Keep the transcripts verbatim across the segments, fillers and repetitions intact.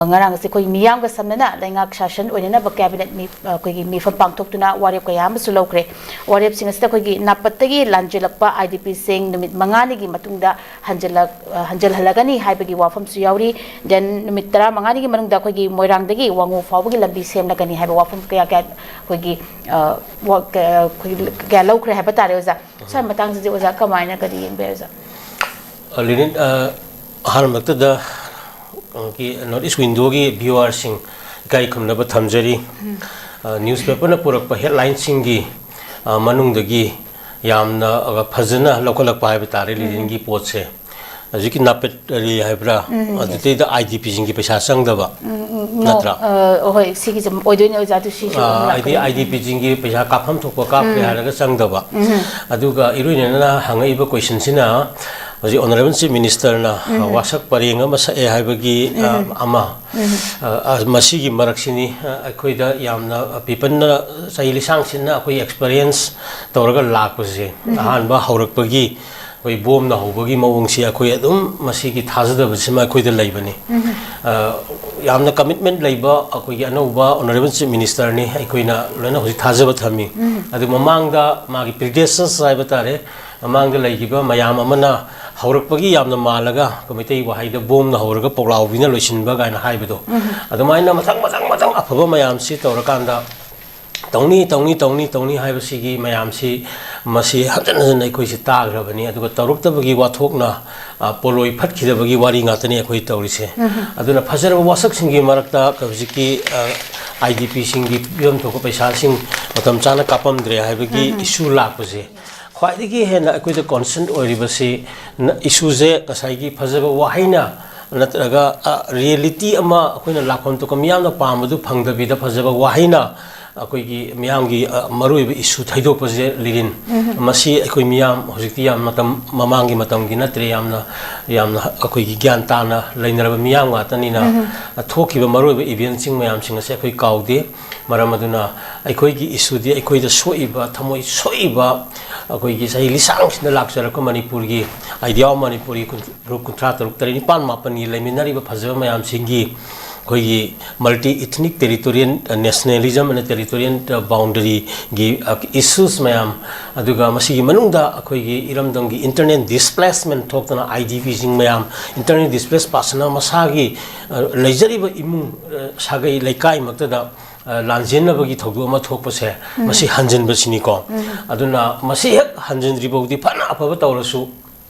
ꯉꯔꯥꯡ ꯑꯁꯤ ꯑꯩꯈꯣꯏ ꯃꯤꯌꯥꯝꯒ ꯁꯝꯅꯅ ꯂꯩꯉꯥꯛ ꯁꯥꯁꯟ ꯑꯣꯏꯅꯅꯕ cabinet ꯃꯤ-, ꯑꯩꯈꯣꯏꯒꯤ ꯃꯤꯐꯝ ꯄꯥꯡꯊꯣꯛꯇꯨꯅ ꯋꯥꯔꯦꯞ ꯀꯌꯥ ꯑꯃꯁꯨ ꯂꯧꯈ꯭ꯔꯦ꯫ ꯋꯥꯔꯦꯞꯁꯤꯡ ꯑꯁꯤꯗ ꯑꯩꯈꯣꯏꯒꯤ ꯅꯥꯄꯠꯇꯒꯤ ꯂꯥꯟꯖꯦꯜꯂꯛꯄ IDPꯁꯤꯡ ꯅꯨꯃꯤꯠ ꯃꯉꯥꯅꯤꯒꯤ ꯃꯇꯨꯡꯗ ꯍꯟꯖꯤꯜꯂꯛ-, ꯑ, ꯍꯟꯖꯤꯜꯍꯜꯂꯒꯅꯤ ꯍꯥꯏꯕꯒꯤ ꯋꯥꯐꯝꯁꯨ ꯌꯥꯎꯔꯤ꯫ Then ꯅꯨꯃꯤꯠ ꯇꯔꯥꯃꯉꯥꯅꯤꯒꯤ ꯃꯅꯨꯡꯗ ꯑꯩꯈꯣꯏꯒꯤ ꯃꯣꯏꯔꯥꯡꯗꯒꯤ ꯋꯥꯉꯨ ꯐꯥꯎꯕꯒꯤ ꯂꯝꯕꯤ ꯁꯦꯝꯂꯒꯅꯤ ꯍꯥꯏꯕ ꯋꯥꯐꯝ ꯀꯌꯥ ꯀꯌꯥ ꯑꯩꯈꯣꯏꯒꯤ, ꯑ, ꯋꯥ-, ꯀ-, ꯑꯩꯈꯣꯏꯒꯤ ꯀꯌꯥ ꯂꯧꯈ꯭ꯔꯦ ꯍꯥꯏꯕ ꯇꯥꯔꯦ, ꯑꯣꯖꯥ꯫ ꯁ꯭ꯋꯥꯏ ꯃꯇꯥꯡꯁꯤꯗꯤ ꯑꯣꯖꯥ ꯀꯃꯥꯏꯅ ꯀꯔꯤ ꯌꯦꯡꯕ ꯌꯥꯏ, ꯑꯣꯖꯥ? ꯑ, ꯂꯤꯅꯤꯠ, ꯑ, ꯑꯍꯥꯟꯕꯃꯛꯇꯗ, ꯑ, ꯀꯤ North East Windowꯒꯤ viewerꯁꯤꯡ ꯏꯀꯥꯏ ꯈꯨꯝꯅꯕ ꯊꯝꯖꯔꯤ꯫ ꯑ, newspaperꯅ ꯄꯨꯔꯛꯄ headlineꯁꯤꯡꯒꯤ, ꯑ, ꯃꯅꯨꯡꯗꯒꯤ ꯌꯥꯝꯅ, ꯑ, ꯐꯖꯅ ꯂꯧꯈꯠꯂꯛꯄ ꯍꯥꯏꯕ ꯇꯥꯔꯦ, ꯂꯤꯅꯤꯠꯒꯤ ꯄꯣꯠꯁꯦ꯫ ꯍꯧꯖꯤꯛꯀꯤ ꯅꯥꯄꯦꯠ ꯀꯔꯤ ꯍꯥꯏꯕ꯭ꯔꯥ? ꯎꯝ, ꯎꯝ, yes꯫ ꯑꯗꯨꯗꯩꯗ IDPꯁꯤꯡꯒꯤ ꯄꯩꯁꯥ ꯆꯪꯗꯕ, ꯎꯝ, ꯎꯝ, no, ꯅꯠꯇ꯭ꯔꯥ? ꯑ, ꯍꯣꯏ, ꯁꯤꯒꯤꯁꯦ ꯑꯣꯏꯗꯣꯏꯅꯦ, ꯑꯣꯖꯥ, ꯑꯗꯨ ꯁꯤꯁꯨ ꯑꯥ, ꯑꯗꯨꯝ ꯍꯥꯏꯗꯤ ꯂꯥꯛꯀꯅꯤ꯫ IDPꯁꯤꯡꯒꯤ ꯄꯩꯁꯥ ꯀꯥꯞꯐꯝ ꯊꯣꯛꯄ ꯀꯥꯞꯈ꯭ꯔꯦ ꯎꯝ꯫ ꯍꯥꯏꯔꯒ ꯆꯪꯗꯕ꯫ ꯎꯝ꯫ ꯑꯗꯨꯒ ꯏꯔꯣꯏꯅꯅ ꯍꯪꯉꯛꯏꯕ questionꯁꯤꯅ ꯍꯧꯖꯤꯛ Honourable Chief Ministerꯅ, ꯎꯝ꯫ ꯋꯥꯁꯛ ꯄꯔꯦꯡ ꯑꯃ ꯁꯛꯑꯦ ꯍꯥꯏꯕꯒꯤ, ꯎꯝ꯫ ꯑ, ꯑꯃ, ꯎꯝ꯫ ꯑ, ꯑ, ꯃꯁꯤꯒꯤ ꯃꯔꯛꯁꯤꯅꯤ, ꯑ, ꯑꯩꯈꯣꯏꯗ ꯌꯥꯝꯅ, ꯑ, peopleꯅ ꯆꯍꯤ ꯂꯤꯁꯥꯡꯁꯤꯟꯅ ꯑꯩꯈꯣꯏ experience ꯇꯧꯔꯒ ꯂꯥꯛꯄꯁꯦ, ꯎꯝ꯫ ꯑꯍꯥꯟꯕ ꯍꯧꯔꯛꯄꯒꯤ ꯑꯩꯈꯣꯏ ꯕꯣꯝꯅ ꯍꯧꯕꯒꯤ ꯃꯑꯣꯡꯁꯤ ꯑꯩꯈꯣꯏ ꯑꯗꯨꯝ ꯃꯁꯤꯒꯤ ꯊꯥꯖꯗꯕꯁꯤꯃ ꯑꯩꯈꯣꯏꯗ ꯂꯩꯕꯅꯤ꯫ ꯎꯝ꯫ ꯑ, ꯌꯥꯝꯅ commitment ꯂꯩꯕ ꯑꯩꯈꯣꯏꯒꯤ ꯑꯅꯧꯕ Honourable Chief Ministerꯅꯤ, ꯑꯩꯈꯣꯏꯅ ꯂꯣꯏꯅ ꯍꯧꯖꯤꯛ ꯊꯥꯖꯕ ꯊꯝꯃꯤ꯫ ꯎꯝ꯫ ꯑꯗꯨ ꯃꯃꯥꯡꯗ ꯃꯥꯒꯤ predecessors ꯍꯥꯏꯕ ꯇꯥꯔꯦ, ꯃꯃꯥꯡꯗ ꯂꯩꯈꯤꯕ ꯃꯌꯥꯝ ꯑꯃꯅ ꯍꯧꯔꯛꯄꯒꯤ ꯌꯥꯝꯅ ꯃꯥꯜꯂꯒ ꯑꯩꯈꯣꯏ ꯃꯩꯇꯩ ꯋꯥꯍꯩꯗ ꯕꯣꯝꯅ ꯍꯧꯔꯒ ꯄꯣꯛꯂꯥꯎꯕꯤꯅ ꯂꯣꯏꯁꯤꯟꯕ ꯀꯥꯏꯅ ꯍꯥꯏꯕꯗꯣ, ꯎꯝ꯫ ꯑꯗꯨꯃꯥꯏꯅ ꯃꯊꯪ, ꯃꯊꯪ, ꯃꯊꯪ ꯑꯐꯕ ꯃꯌꯥꯝꯁꯤ ꯇꯧꯔꯀꯥꯟꯗ ꯇꯧꯅꯤ, ꯇꯧꯅꯤ, ꯇꯧꯅꯤ, ꯇꯧꯅꯤ ꯍꯥꯏꯕꯁꯤꯒꯤ ꯃꯌꯥꯝꯁꯤ, ꯃꯁꯤ ꯍꯟꯖꯤꯟ ꯍꯟꯖꯤꯟ ꯑꯩꯈꯣꯏꯁꯤ ꯇꯥꯈ꯭ꯔꯕꯅꯤ꯫ ꯑꯗꯨꯒ ꯇꯧꯔꯛꯇꯕꯒꯤ ꯋꯥꯊꯣꯛꯅ, ꯑ, ꯄꯣꯂꯣꯏ ꯐꯠꯈꯤꯗꯕꯒꯤ ꯋꯥꯔꯤ ꯉꯥꯛꯇꯅꯤ ꯑꯩꯈꯣꯏ ꯇꯧꯔꯤꯁꯦ꯫ ꯎꯝ꯫ ꯑꯗꯨꯅ ꯐꯖꯔꯕ ꯋꯥꯁꯛꯁꯤꯡꯒꯤ ꯃꯔꯛꯇ ꯍꯧꯖꯤꯛꯀꯤ, ꯑ, IDPꯁꯤꯡꯒꯤ ꯄꯤꯐꯝ ꯊꯣꯛꯄ ꯄꯩꯁꯥꯁꯤꯡ ꯃꯇꯝ ꯆꯥꯅ ꯀꯥꯞꯄꯝꯗ꯭ꯔꯦ ꯍꯥꯏꯕꯒꯤ ꯎꯝ꯫ Issue ꯂꯥꯛꯄꯁꯦ, ꯈ꯭ꯋꯥꯏꯗꯒꯤ ꯍꯦꯟꯅ ꯑꯩꯈꯣꯏꯗ concern ꯑꯣꯏꯔꯤꯕꯁꯤ ꯅ-, issueꯁꯦ ꯉꯁꯥꯏꯒꯤ ꯐꯖꯕ ꯋꯥꯍꯩꯅ ꯅꯠꯇ꯭ꯔꯒ, ꯑ, reality ꯑꯃ ꯑꯩꯈꯣꯏꯅ ꯂꯥꯛꯐꯝ ꯊꯣꯛꯄ ꯃꯤꯌꯥꯝꯅ ꯄꯥꯝꯕꯗꯨ ꯐꯪꯗꯕꯤꯗ ꯐꯖꯕ ꯋꯥꯍꯩꯅ ꯑꯩꯈꯣꯏꯒꯤ ꯃꯤꯌꯥꯝꯒꯤ, ꯑ, ꯃꯔꯨꯑꯣꯏꯕ issue ꯊꯩꯗꯣꯛꯄꯁꯦ ꯂꯤꯔꯤꯟ꯫ ꯎꯝ꯫ ꯃꯁꯤ ꯑꯩꯈꯣꯏ ꯃꯤꯌꯥꯝ ꯍꯧꯖꯤꯛꯇꯤ ꯌꯥꯝ ꯃꯇꯝ, ꯃꯃꯥꯡꯒꯤ ꯃꯇꯝꯒꯤ ꯅꯠꯇ꯭ꯔꯦ, ꯌꯥꯝꯅ, ꯌꯥꯝꯅ ꯑꯩꯈꯣꯏꯒꯤ ꯒ꯭ꯌꯥꯟ ꯇꯥꯅ ꯂꯩꯅꯔꯕ ꯃꯤꯌꯥꯝ ꯉꯥꯛꯇꯅꯤꯅ, ꯎꯝ꯫ ꯑ, ꯊꯣꯛꯈꯤꯕ ꯃꯔꯨꯑꯣꯏꯕ eventꯁꯤꯡ ꯃꯌꯥꯝꯁꯤꯡ ꯑꯁꯦ ꯑꯩꯈꯣꯏ ꯀꯥꯎꯗꯦ꯫ ꯃꯔꯝ ꯑꯗꯨꯅ ꯑꯩꯈꯣꯏꯒꯤ issueꯗꯤ ꯑꯩꯈꯣꯏꯗ ꯁꯣꯛꯏꯕ, ꯊꯃꯣꯏ ꯁꯣꯛꯏꯕ, ꯑꯩꯈꯣꯏꯒꯤ ꯆꯍꯤ ꯂꯤꯁꯥꯡꯁꯤꯗ ꯂꯥꯛꯆꯔꯛꯄ ꯃꯅꯤꯄꯨꯔꯒꯤ, Idea ofꯃꯅꯤꯄꯨꯔꯒꯤ ꯀꯨꯟ-, ꯒ꯭ꯔꯨꯞ ꯀꯨꯟꯊ꯭ꯔꯥ ꯇꯔꯨꯛ, ꯇꯔꯦꯠ, ꯅꯤꯄꯥꯟ, ꯃꯥꯄꯟꯒꯤ ꯂꯩꯃꯤꯟꯅꯔꯤꯕ ꯐꯖꯕ ꯃꯌꯥꯝꯁꯤꯡꯒꯤ ꯑꯩꯈꯣꯏꯒꯤ multi ethnic territorial nationalism and territorial boundaryꯒꯤ issues ꯃꯌꯥꯝ, ꯑꯗꯨꯒ ꯃꯁꯤꯒꯤ ꯃꯅꯨꯡꯗ ꯑꯩꯈꯣꯏꯒꯤ ꯏꯔꯝꯗꯝꯒꯤ internal displacement ꯊꯣꯛꯇꯅ IDPꯁꯤꯡ ꯃꯌꯥꯝ, internal displaced personꯅ ꯃꯁꯥꯒꯤ ꯂꯩꯖꯔꯤꯕ ꯏꯃꯨꯡ ꯁꯥꯒꯩ ꯂꯩꯀꯥꯏꯃꯛꯇꯗ ꯂꯥꯟꯖꯦꯟꯅꯕꯒꯤ ꯊꯧꯗꯣꯛ ꯑꯃ ꯊꯣꯛꯄꯁꯦ, ꯃꯁꯤ ꯍꯟꯖꯤꯟꯕꯁꯤꯅꯤꯀꯣ꯫ ꯑꯗꯨꯅ ꯃꯁꯤ ꯍꯦꯛ ꯍꯟꯖꯤꯟꯗ꯭ꯔꯤ ꯐꯥꯎꯗꯤ ꯐꯅ ꯑꯐꯕ ꯇꯧꯔꯁꯨ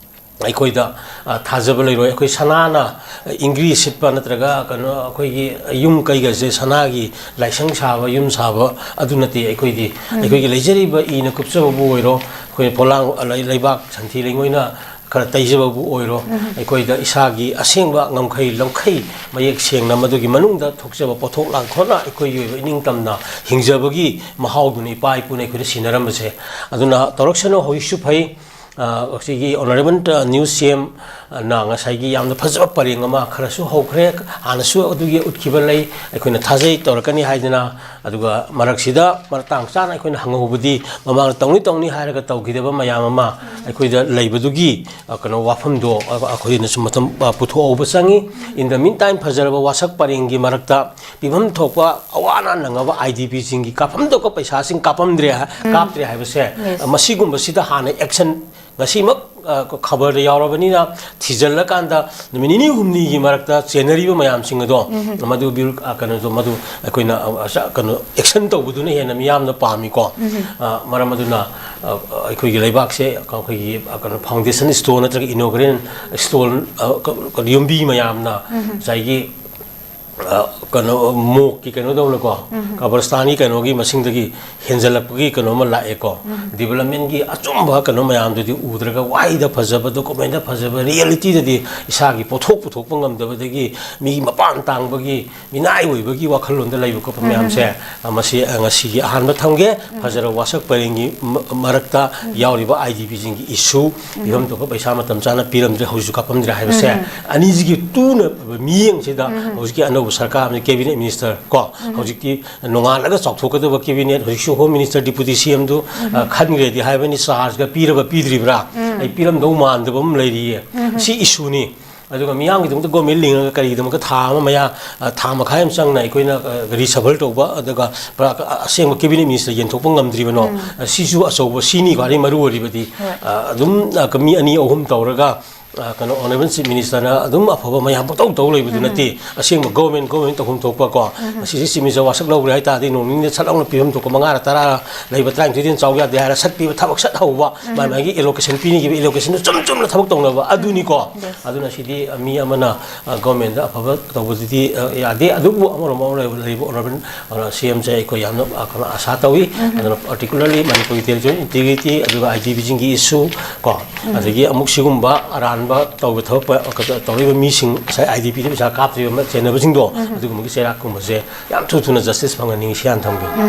ꯑꯩꯈꯣꯏꯗ ꯊꯥꯖꯕ ꯂꯩꯔꯣꯏ꯫ ꯑꯩꯈꯣꯏ ꯁꯅꯥꯅ ꯏꯪꯒ꯭ꯔꯤ ꯁꯤꯠꯄ ꯅꯠꯇ꯭ꯔꯒ ꯀꯩꯅꯣ ꯑꯩꯈꯣꯏꯒꯤ ꯌꯨꯝ ꯀꯩꯒꯁꯦ ꯁꯅꯥꯒꯤ ꯂꯥꯏꯁꯪ ꯁꯥꯕ, ꯌꯨꯝ ꯁꯥꯕ ꯑꯗꯨ ꯅꯠꯇꯦ꯫ ꯑꯩꯈꯣꯏꯗꯤ ꯑꯩꯈꯣꯏꯒꯤ ꯂꯩꯖꯔꯤꯕ ꯏꯅ ꯀꯨꯞꯆꯕꯕꯨ ꯑꯣꯏꯔꯣ, ꯑꯩꯈꯣꯏ ꯄꯣꯂꯥꯡ ꯂꯩꯕꯥꯛ ꯁꯟꯊꯤ ꯂꯩꯉꯣꯏꯅ ꯈꯔ ꯇꯩꯖꯕꯕꯨ ꯑꯣꯏꯔꯣ, ꯑꯩꯈꯣꯏꯗ ꯏꯁꯥꯒꯤ ꯑꯁꯦꯡꯕ ꯉꯝꯈꯩ ꯂꯝꯈꯩ ꯃꯌꯦꯛ ꯁꯦꯡꯅ ꯃꯗꯨꯒꯤ ꯃꯅꯨꯡꯗ ꯊꯣꯛꯆꯕ ꯄꯣꯠꯊꯣꯛ ꯂꯥꯡꯊꯣꯛꯅ ꯑꯩꯈꯣꯏꯒꯤ ꯑꯣꯏꯕ ꯏꯅꯤꯡꯇꯝꯅ ꯍꯤꯡꯖꯕꯒꯤ ꯃꯍꯥꯎꯗꯨꯅ ꯏꯄꯥ ꯏꯄꯨꯅ ꯑꯩꯈꯣꯏꯗ ꯁꯤꯟꯅꯔꯝꯕꯁꯦ꯫ ꯑꯗꯨꯅ ꯇꯧꯔꯛꯁꯅꯨ, ꯍꯧꯖꯤꯛꯁꯨ ꯐꯩ꯫ ꯑꯁꯤꯒꯤ honourable news CMꯅ ꯉꯁꯥꯏꯒꯤ ꯌꯥꯝꯅ ꯐꯖꯕ ꯄꯔꯦꯡ ꯑꯃ ꯈꯔꯁꯨ ꯍꯧꯈ꯭ꯔꯦ, ꯍꯥꯟꯅꯁꯨ ꯑꯗꯨꯒꯤ ꯎꯠꯈꯤꯕ ꯂꯩ꯫ ꯑꯩꯈꯣꯏꯅ ꯊꯥꯖꯩ ꯇꯧꯔꯛꯀꯅꯤ ꯍꯥꯏꯗꯅ꯫ ꯑꯗꯨꯒ ꯃꯔꯛꯁꯤꯗ ꯃꯇꯥꯡ ꯆꯥꯅ ꯑꯩꯈꯣꯏꯅ ꯍꯪꯍꯧꯕꯗꯤ ꯃꯃꯥꯡꯗ ꯇꯧꯅꯤ ꯇꯧꯅꯤ ꯍꯥꯏꯔꯒ ꯇꯧꯈꯤꯗꯕ ꯃꯌꯥꯝ ꯑꯃ ꯑꯩꯈꯣꯏꯗ ꯂꯩꯕꯗꯨꯒꯤ ꯀꯩꯅꯣ ꯋꯥꯐꯝꯗꯣ ꯑꯩꯈꯣꯏꯅꯁꯨ ꯃꯇꯝ ꯄꯨꯊꯣꯛꯍꯧꯕ ꯆꯪꯉꯤ꯫ In the meantime, ꯐꯖꯔꯕ ꯋꯥꯁꯛ ꯄꯔꯦꯡꯒꯤ ꯃꯔꯛꯇ ꯄꯤꯐꯝ ꯊꯣꯛꯄ ꯑꯋꯥ ꯑꯅꯥ ꯅꯪꯉꯕ IDPꯁꯤꯡꯒꯤ ꯀꯥꯞꯐꯝ ꯊꯣꯛꯄ ꯄꯩꯁꯥꯁꯤꯡ ꯀꯥꯞꯄꯝꯗ꯭ꯔꯦ, ꯀꯥꯞꯇ꯭ꯔꯦ ꯍꯥꯏꯕꯁꯦ, ꯃꯁꯤꯒꯨꯝꯕꯁꯤꯗ ꯍꯥꯟꯅ action ꯉꯁꯤꯃꯛ ꯈꯕꯔꯗ ꯌꯥꯎꯔꯕꯅꯤꯅ ꯊꯤꯖꯤꯜꯂꯀꯥꯟꯗ ꯅꯨꯃꯤꯠ ꯅꯤꯅꯤ ꯍꯨꯝꯅꯤꯒꯤ ꯃꯔꯛꯇ ꯆꯦꯟꯅꯔꯤꯕ ꯃꯌꯥꯝꯁꯤꯡ ꯑꯗꯣ ꯃꯗꯨ ꯀꯩꯅꯣꯗꯣ ꯃꯗꯨ ꯑꯩꯈꯣꯏꯅ ꯀꯩꯅꯣ action ꯇꯧꯕꯗꯨꯅ ꯍꯦꯟꯅ ꯃꯤꯌꯥꯝꯅ ꯄꯥꯝꯃꯤꯀꯣ꯫ ꯃꯔꯝ ꯑꯗꯨꯅ ꯑꯩꯈꯣꯏꯒꯤ ꯂꯩꯕꯥꯛꯁꯦ ꯑꯩꯈꯣꯏꯒꯤ ꯀꯩꯅꯣ foundation stone ꯅꯠꯇ꯭ꯔꯒ inaugural stone ꯌꯨꯝꯕꯤ ꯃꯌꯥꯝꯅ ꯉꯁꯥꯏꯒꯤ ꯀꯩꯅꯣ ꯃꯣꯛꯀꯤ ꯀꯩꯅꯣꯗꯧꯅꯀꯣ, ꯀꯕꯔꯁꯇꯥꯟꯒꯤ ꯀꯩꯅꯣꯒꯤ ꯃꯁꯤꯡꯗꯒꯤ ꯍꯦꯟꯖꯜꯂꯛꯄꯒꯤ ꯀꯩꯅꯣ ꯑꯃ ꯂꯥꯛꯑꯦꯀꯣ꯫ Developmentꯀꯤ ꯑꯆꯨꯝꯕ ꯀꯩꯅꯣ ꯃꯌꯥꯝꯗꯨꯗꯤ ꯎꯗ꯭ꯔꯒ, ꯋꯥꯍꯩꯗ ꯐꯖꯕ, documentꯇ ꯐꯖꯕ, realityꯗꯗꯤ ꯏꯁꯥꯒꯤ ꯄꯣꯠꯊꯣꯛ ꯄꯨꯊꯣꯛꯄ ꯉꯝꯗꯕꯗꯒꯤ ꯃꯤ ꯃꯄꯥꯟ ꯇꯥꯡꯕꯒꯤ, ꯃꯤꯅꯥꯏ ꯑꯣꯏꯕꯒꯤ ꯋꯥꯈꯜꯂꯣꯟꯗ ꯂꯩꯕ ꯈꯣꯠꯄ ꯃꯌꯥꯝꯁꯦ, ꯃꯁꯤ ꯉꯁꯤꯒꯤ ꯑꯍꯥꯟꯕ ꯊꯝꯒꯦ꯫ ꯐꯖꯔꯕ ꯋꯥꯁꯛ ꯄꯔꯦꯡꯒꯤ ꯃꯔꯛꯇ ꯌꯥꯎꯔꯤꯕ IDPꯁꯤꯡꯒꯤ issue, ꯄꯤꯐꯝ ꯊꯣꯛꯄ ꯄꯩꯁꯥ ꯃꯇꯝ ꯆꯥꯅ ꯄꯤꯔꯝꯗ꯭ꯔꯦ, ꯍꯧꯖꯤꯛꯁꯨ ꯀꯥꯞꯄꯝꯗ꯭ꯔꯦ ꯍꯥꯏꯕꯁꯦ, ꯑꯅꯤꯁꯤꯒꯤ ꯇꯨꯅ ꯃꯤꯠꯌꯦꯡꯁꯤꯗ ꯍꯧꯖꯤꯛꯀꯤ ꯑꯅꯧꯕ ꯁꯔꯀꯥꯔ ꯑꯃꯗꯤ cabinet minister ꯀꯣ, ꯍꯧꯖꯤꯛꯇꯤ ꯅꯣꯡꯉꯥꯜꯂꯒ ꯆꯥꯎꯊꯣꯛꯀꯗꯕ cabinet, ꯍꯧꯖꯤꯛꯁꯨ Home Minister, Deputy CMꯗꯨ ꯈꯟꯈ꯭ꯔꯦꯗꯤ ꯍꯥꯏꯕꯅꯤ, chargeꯒ ꯄꯤꯔꯕ ꯄꯤꯗ꯭ꯔꯤꯕ꯭ꯔꯥ? ꯑꯩ ꯄꯤꯔꯝꯗꯧ ꯃꯥꯟꯗꯕ ꯑꯃ ꯂꯩꯔꯤꯌꯦ꯫ ꯁꯤ issueꯅꯤ꯫ ꯑꯗꯨꯒ ꯃꯤꯌꯥꯝꯒꯤꯗꯃꯛꯇ ꯒꯣꯔꯃꯦꯟ ꯂꯤꯡꯉꯒ ꯀꯔꯤꯒꯤꯗꯃꯛꯇ ꯊꯥ ꯑꯃ ꯃꯌꯥ, ꯑ, ꯊꯥ ꯃꯈꯥꯏ ꯑꯃ ꯆꯪꯅ ꯑꯩꯈꯣꯏꯅ, ꯑ, ꯔꯤꯁꯐꯜ ꯇꯧꯕ, ꯑꯗꯨꯒ ꯄꯨꯔꯥ ꯑꯁꯦꯡꯕ ꯀꯦꯕꯤꯅꯦꯠ ꯃꯤꯅꯤꯁꯇꯔ ꯌꯦꯟꯊꯣꯛꯄ ꯉꯝꯗ꯭ꯔꯤꯕꯅꯣ? ꯑ, ꯁꯤꯁꯨ ꯑꯆꯧꯕ, ꯁꯤꯅꯤ ꯈ꯭ꯋꯥꯏꯗꯒꯤ ꯃꯔꯨ ꯑꯣꯏꯔꯤꯕꯗꯤ꯫ ꯑ, ꯑꯗꯨꯝ, ꯑ, ꯃꯤ ꯑꯅꯤ ꯑꯍꯨꯝ ꯇꯧꯔꯒ, ꯑ, ꯀꯩꯅꯣ, ꯑꯣꯅꯔꯦꯕꯜ ꯆꯤꯐ ꯃꯤꯅꯤꯁꯇꯔꯅ ꯑꯗꯨꯝ ꯑꯐꯕ ꯃꯌꯥꯝ ꯄꯪꯇꯧ ꯇꯧ ꯂꯩꯕꯗꯨ ꯅꯠꯇꯦ꯫ ꯑꯁꯦꯡꯕ ꯒꯣꯔꯃꯦꯟ, ꯒꯣꯔꯃꯦꯟ ꯇꯧꯐꯝ ꯊꯣꯛꯄ ꯀꯣ, ꯃꯁꯤꯁꯦ ꯆꯤꯐ ꯃꯤꯅꯤꯁꯇꯔ ꯋꯥꯁꯛ ꯂꯧꯈ꯭ꯔꯦ ꯍꯥꯏꯇꯥꯔꯗꯤ, ꯅꯣꯡ ꯅꯤꯅꯤꯗ ꯁꯠ ꯂꯥꯎꯅ ꯄꯤꯐꯝ ꯊꯣꯛꯄ ꯃꯉꯥꯔ ꯇꯔꯥꯔ ꯂꯩꯕ, ꯇꯔꯥꯅꯤꯊꯣꯏꯗꯩ ꯍꯦꯟꯅ ꯆꯥꯎ ꯌꯥꯗꯦ ꯍꯥꯏꯔ ꯁꯠ ꯄꯤꯕ, ꯊꯕꯛ ꯁꯠ ꯍꯧꯕ, ꯃꯥꯏ ꯃꯥꯒꯤ ꯑꯦꯂꯣꯀꯦꯁꯟ ꯄꯤꯅꯤꯡꯈꯤꯕ ꯑꯦꯂꯣꯀꯦꯁꯟꯗꯨ ꯆꯨꯝ ꯆꯨꯝꯅ ꯊꯕꯛ ꯇꯧꯅꯕ ꯑꯗꯨꯅꯤꯀꯣ꯫ ꯑꯗꯨꯅ ꯁꯤꯗꯤ, ꯑ, ꯃꯤ ꯑꯃꯅ, ꯑ, ꯒꯣꯔꯃꯦꯟꯗ ꯑꯐꯕ ꯇꯧꯕꯗꯨꯗꯤ, ꯑ, ꯌꯥꯗꯦ꯫ ꯑꯗꯨꯕꯨ ꯑꯃꯔꯣꯝ ꯑꯃꯔꯣꯝ ꯂꯩꯕ ꯑꯣꯅꯔꯦꯕꯜ, ꯑ, ꯁꯤ ꯑꯦꯝꯁꯦ ꯑꯩꯈꯣꯏ ꯌꯥꯝꯅ, ꯑ, ꯀꯩꯅꯣ, ꯑꯥꯁꯥ ꯇꯧꯏ꯫ ꯑꯗꯨꯅ ꯄꯥꯔꯇꯤꯀꯨꯂꯔꯂꯤ ꯃꯅꯤꯄꯨꯔꯒꯤ ꯇꯦꯔꯤꯇꯣꯔꯤꯌꯦꯜ ꯏꯟꯇꯤꯒ꯭ꯔꯤꯇꯤ, ꯑꯗꯨꯒ ꯑꯥꯏ ꯗꯤ ꯄꯤꯁꯤꯡꯒꯤ ꯏꯁꯨ ꯀꯣ, ꯑꯗꯒꯤ ꯑꯃꯨꯛ ꯁꯤꯒꯨꯝꯕ ꯑꯔꯥꯟꯕ ꯇꯧꯕ ꯊꯕꯛ ꯄ-, ꯇꯧꯔꯤꯕ ꯃꯤꯁꯤꯡ, ꯉꯁꯥꯏ ꯑꯥꯏ ꯗꯤ ꯄꯤꯗ ꯄꯩꯁꯥ ꯀꯥꯞꯇ꯭ꯔꯤꯕ ꯑꯃ ꯆꯦꯟꯅꯕꯁꯤꯡꯗꯣ, ꯑꯗꯨꯒꯨꯝꯕꯒꯤ ꯆꯩꯔꯥꯛꯀꯨꯝꯕꯁꯦ ꯌꯥꯝ ꯊꯨ ꯊꯨꯅ ꯖꯁꯇꯤꯁ ꯐꯪꯍꯟꯅꯤꯡꯉꯤ꯫ ꯁꯤ ꯍꯥꯟꯅ ꯊꯝꯒꯦ꯫